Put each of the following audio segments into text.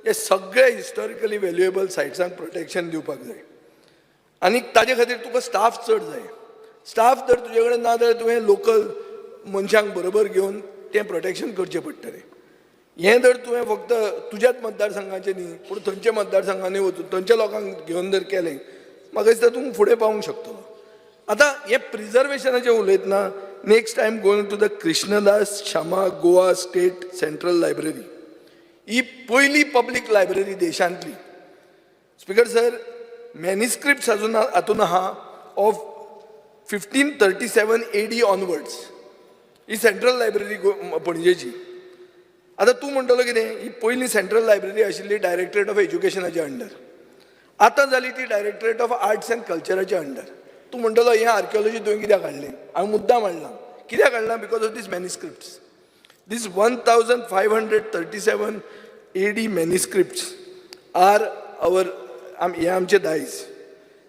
हे सगळे historically valuable सायट्सांक protection दिवपाक जाय आनी ताजे खातीर तुका स्टाफ चड जाय. स्टाफ जर तुजे कडेन ना जाल्यार तुवें लोकल मनशांक बरोबर घेवन तें प्रोटेक्शन करचें पडटलें. हें जर तुवें फक्त तुज्याच मतदारसंघाचें न्ही, पूण थंयच्या मतदारसंघांनी वचून थंयच्या लोकांक घेवन जर केलें, म्हाका दिसता तूं फुडें पावूंक शकतलो. आतां हें प्रिजर्वेशनाचें उलयतना, next I am going to the Krishnadas Shama Goa State Central Library. ही पयली पब्लीक लायब्ररी देशांतली. स्पिकर सर, मॅन्युस्क्रिप्ट्स अजून हातून आहा of 1537 AD onwards. He central library पणजेची. आतां तूं म्हणटलो कितें, ही पयली सेंट्रल लायब्ररी आशिल्ली डायरेक्टरेट ऑफ एज्युकेशनाच्या अंडर, आतां जाली ती डायरेक्टरेट ऑफ आर्ट्स अँड कल्चराच्या अंडर. तूं म्हणटलो, हें आर्किओलॉजी तुवें कित्याक हाडलें? हांवें मुद्दाम हाडलां. कित्याक हाडलां? Because of these manuscripts. These 1537 AD manuscripts are our, हे आमचे दायज.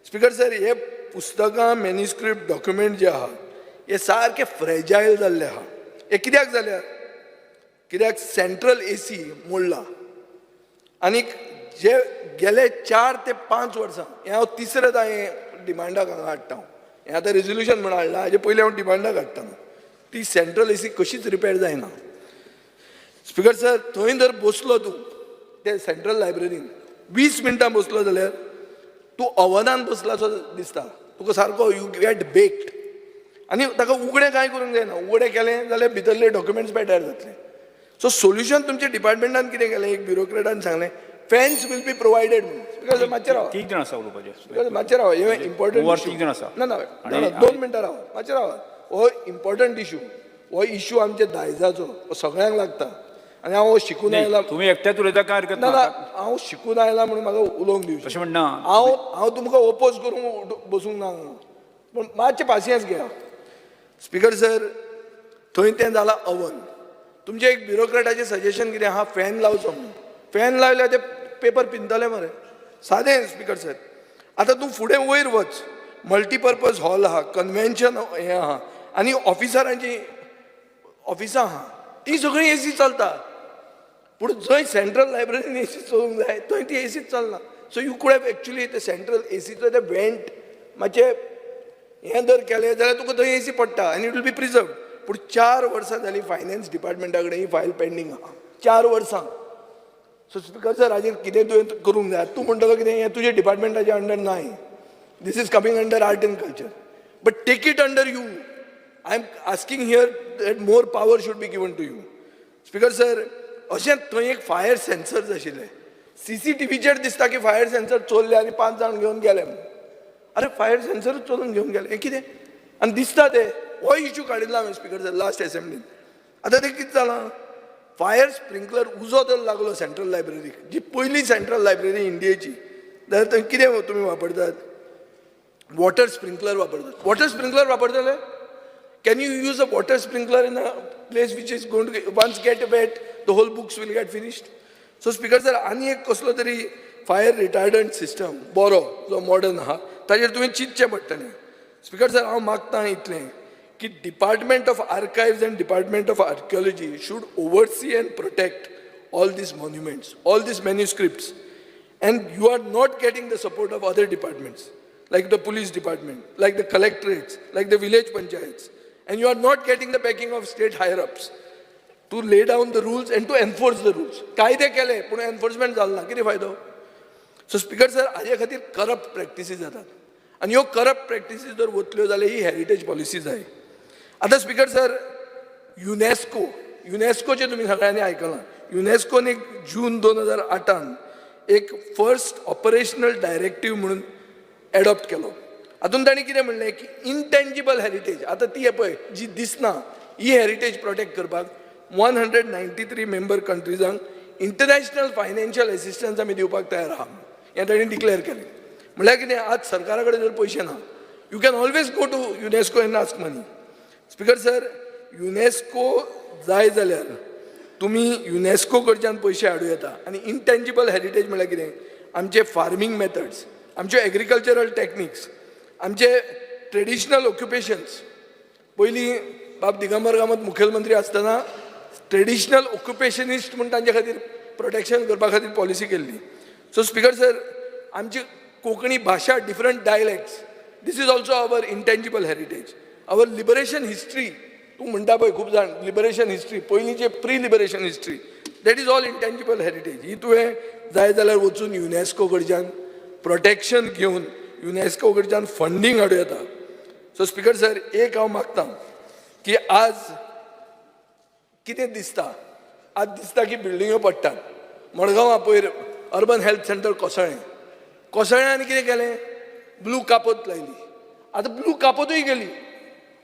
स्पिकर सर, हे पुस्तकां, मॅन्युस्क्रिप्ट, डॉक्युमेंट जे आहा, हे सारके फ्रेजायल जाल्ले आहा. हे कित्याक जाल्यार? कित्याक सेंट्रल एसी मोडला आनीक जे गेले 4 ते 5 वर्सां, हें हांव तिसरें हें डिमांडाक हांगा हाडटा. हांव हें आतां रेजोल्युशन म्हणून हाडलां, हाजे पयलीं हांव डिमांडाक हाडटालो. ती सेंट्रल एसी कशीच रिपेर जायना. स्पिकर सर, थंय जर बसलो तूं ते सेंट्रल लायब्ररीन, 20 मिनटां बसलो जाल्यार तूं अवनान बसलासो दिसता तुका सारको. You get baked. आनी ताका उगडें कांय करूंक जायना. उगडें केलें जाल्यार भितरले डॉक्युमेंट्स पेड्ड्यार जातले. सो सोल्युशन तुमच्या डिपार्टमेंटान कितें केलें? एक ब्युरोक्रेटान सांगलें, fans will be provided म्हणून. स्पिकर सर, मातशें रावा. तीग जाण आसा उलोवपाचे. स्पिकर, मातशें रावा, हें इम्पॉर्टंट. वर तीग जाण आसा. ना ना. ना, 2 मिनटां रावा, मातशें रावा. हो इम्पॉर्टंट इशू. हो इशू आमच्या दायजाचो, हो सगळ्यांक लागता आनी हांव हो शिकून आयला. तुम्ही एकट्याच उलयता, काय हरकत ना. ना. ना, हांव शिकून आयला म्हणून म्हाका उलोवंक दिवचें. तशें म्हणना. हांव तुमकां ओपोज करूंक बसूंक ना, पूण मातशें पासियेंस घेया. स्पिकर सर, थंय तें जालां अवन. तुमचें एक ब्युरोक्रेटाचें सजेशन कितें आहा? फॅन लावचो म्हणून. फॅन लायल्यार ते पेपर पिंजतले मरे. सादें स्पिकर सर. आतां तूं फुडें वयर वच, मल्टीपर्पज हॉल आहा, कन्व्हेन्शन हें आहा आनी ऑफिसरांची ऑफिसां आहा, ती सगळीं एसी चलता. पूण जंय सेंट्रल लायब्ररीन एसी चलोवंक जाय, थंय ती एसीच चलना. So you could have actually ते सेंट्रल एसीचो ते वेंट मातशें हें जर केलें जाल्यार तुका थंय एसी पडटा आनी it will be preserved. पूण 4 वर्सां जालीं, फायनान्स डिपार्टमेंटा कडेन ही फायल पेंडींग आहा, 4 वर्सां. सो स्पिकर सर, हाजेर कितें तुवें करूंक जाय. तूं म्हणटलो कितें, हें तुजें डिपार्टमेंटाच्या अंडर नाय, this is coming under art and culture, but take it under you. I am asking here that more power should be given to you, Speaker sir. अशें थंय एक फायर सेन्सर्स आशिल्ले. सीसीटीव्हीचेर दिसता की फायर सेन्सर चोरले आनी पांच जाण घेवन गेले म्हणून. अरे, फायर सेन्सरूच चोरून घेवन गेले, हें कितें? आनी दिसता ते. हो इशू काडिल्लो हांवें, स्पिकर सर, लास्ट असेंब्लीन. आतां तें कितें जालां? फायर स्प्रिंकलर उजो जर लागलो सेंट्रल लायब्ररीक, जी पयली सेंट्रल लायब्ररी इंडियेची, जाल्यार थंय कितें तुमी वापरतात? वॉटर स्प्रिंकलर वापरतात. वॉटर स्प्रिंकलर वापरतले? Can you use a water sprinkler in a place which is going to, once get wet, the whole books will get finished? So Speaker sir, आनी एक कसलो तरी फायर रिटार्डंट सिस्टम बरो जो modern आहा, ताजेर तुवें चिंतचें पडटलें. स्पिकर सर, हांव मागता इतलें की Department of Archives and Department of Archaeology should oversee and protect all these monuments, all these manuscripts. And you are not getting the support of other departments, like the police department, like the collectorates, like the village panchayats. And you are not getting the backing of state higher ups to lay down the rules and to enforce the rules. कायदे केले पूण enforcement जालें ना, कितें फायदो? So speaker sir, हाजे खातीर corrupt practices जातात आनी ह्यो करप्ट प्रॅक्टिसीस जर वतल्यो जाल्यार ही हेरिटेज पॉलिसी जाय. आतां स्पिकर सर, युनेस्को, युनेस्कोचें तुमी सगळ्यांनी आयकलां. युनेस्कोन एक जून 2008न एक फर्स्ट ऑपरेशनल डायरेक्टीव म्हणून एडॉप्ट केलो. हातून तांणी कितें म्हणलें की इनटेंजिबल हेरिटेज, आतां ती पळय जी दिसना, ही हेरिटेज प्रोटेक्ट करपाक 193 मेंबर कंट्रीजांक इंटरनॅशनल फायनान्शियल एसिस्टन्स आमी दिवपाक तयार आहा, हें तांणी डिक्लेअर केलें. म्हणल्यार कितें, आज सरकारा कडेन जर पयशे ना, you can always go to UNESCO and ask money. Speaker sir, UNESCO जाय जाल्यार तुमी युनेस्को कडच्यान पयशे हाडूं येता. आनी इनटेंजिबल हेरिटेज म्हणल्यार कितें? आमचे फार्मींग मेथड्स, आमच्यो एग्रीकल्चरल टॅक्निक्स, आमचे ट्रेडिशनल ऑक्युपेशन्स. पयलीं बाब दिगंबर कामत मुखेलमंत्री आसतना ट्रेडिशनल ऑक्युपेशनिस्ट म्हूण तांचे खातीर प्रोटेक्शन करपा खातीर पॉलिसी केल्ली. सो स्पीकर सर, आमची कोंकणी भाशा, different dialects, this is also our intangible heritage. Our liberation history, तूं म्हणटा पळय खूब जाण लिबरेशन हिस्ट्री, पयलींचे pre liberation history, that is all intangible heritage. ही तुवें जाय जाल्यार वचून युनेस्को कडच्यान प्रोटेक्शन घेवन युनेस्को कडच्यान फंडींग हाडूं येता. सो स्पीकर सर, एक हांव मागता की आज कितें दिसता, आज दिसता की बिल्डिंग्यो पडटात. मडगांवां पयर अर्बन हेल्थ सेंटर कोसळ्ळें. कोसळ्ळें आनी कितें केलें? ब्लू कापोत लायली. आतां ब्लू कापोतूय गेली.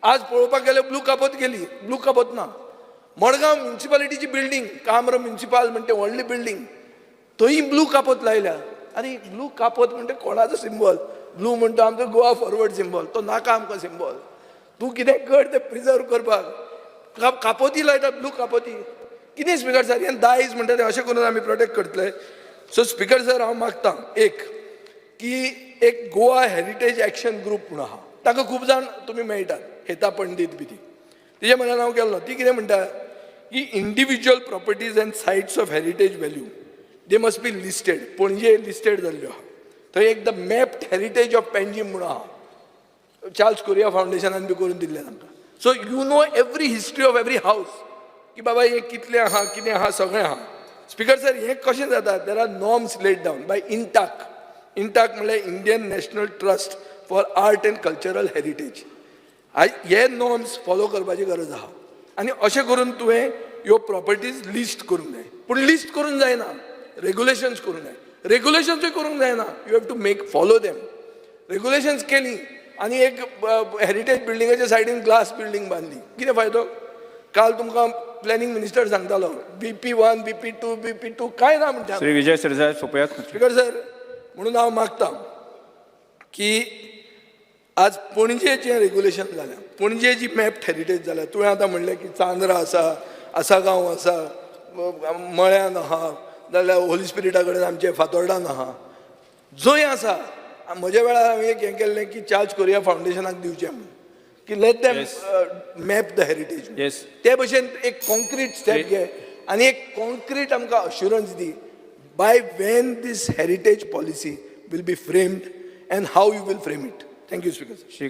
आज पळोवपाक गेल्यार ब्लू कापोत गेली, ब्लू कापोत ना. मडगांव म्युन्सिपालिटीची बिल्डींग, काम्र म्युन्सिपाल म्हणटे व्हडली बिल्डींग, थंय ब्लू कापोत लायल्या. आनी ब्लू कापोत म्हणटे कोणाचो सिंबॉल? ब्लू म्हणटा आमचो गोवा फॉरवर्ड सिंबॉल. तो नाका आमकां सिंबॉल. तूं कितें कर तें प्रिजर्व करपाक. कापोती लायता, ब्लू कापोती. कितें स्पीकर सर, हें दायज म्हणटा तें अशें करून आमी प्रोटेक्ट करतले? सो स्पीकर सर, हांव मागता एक की एक गोवा हेरिटेज एक्शन ग्रुप म्हणून आहा. ताका खूब जाण तुमी मेळटात, हेता पंडीत बी ती. तिच्या म्हऱ्यान हांव गेल्लो. ती कितें म्हणटा की individual properties and sites of heritage value, they must be listed. Panaji listed जाल्ल्यो आहा. थंय एक the mapped heritage of Panjim म्हणून आहा, चार्ल्स कोरिया फावंडेशनान बी करून दिल्लें तांकां. So you know every history of every house, की बाबा हें कितलें आहा, कितें आहा, सगळें आहा. स्पीकर सर, हें कशें जाता? There are norms laid down by INTACH. INTACH म्हणल्यार Indian National Trust for Art and Cultural Heritage. हे नॉर्म्स फॉलो करपाची गरज आहा आनी अशें करून तुवें ह्यो प्रॉपर्टीज लिस्ट करूंक जाय. पूण लिस्ट करूंक जायना, रेगुलेशन्स करूंक जाय. रेगुलेशन्सूय करूंक जायना, you have to make follow them. Regulations केली आनी एक हेरिटेज बिल्डिंगाच्या सायडीन ग्लास बिल्डींग बांदली, कितें फायदो? काल तुमकां प्लॅनिंग मिनिस्टर सांगतालो, BP 1, BP 2, BP 2 काय ना म्हणटा. श्री विजय सरदेसाय, सोपयात. स्पीकर सर, म्हणून हांव मागता की आज पणजेचें रेगुलेशन जालें, पणजे जी मॅप हेरिटेज जाल्या, तुवें आतां म्हणलें की चांद्रा आसा, आसागांव आसा, मळ्यान आहा, जाल्यार होली स्पिरिटा कडेन आमचे फातोर्डान आहा, जंय आसा. म्हज्या वेळार हांवें एक हें केल्लें की चार्ल्स कोरिया फावंडेशनाक दिवचें म्हणून की let them map the heritage. ते भशेन एक कॉन्क्रीट स्टेप घे आनी एक कॉन्क्रीट आमकां assurance the, by when this heritage policy will be framed and how you will frame it. Thank you, Speaker sir. Shri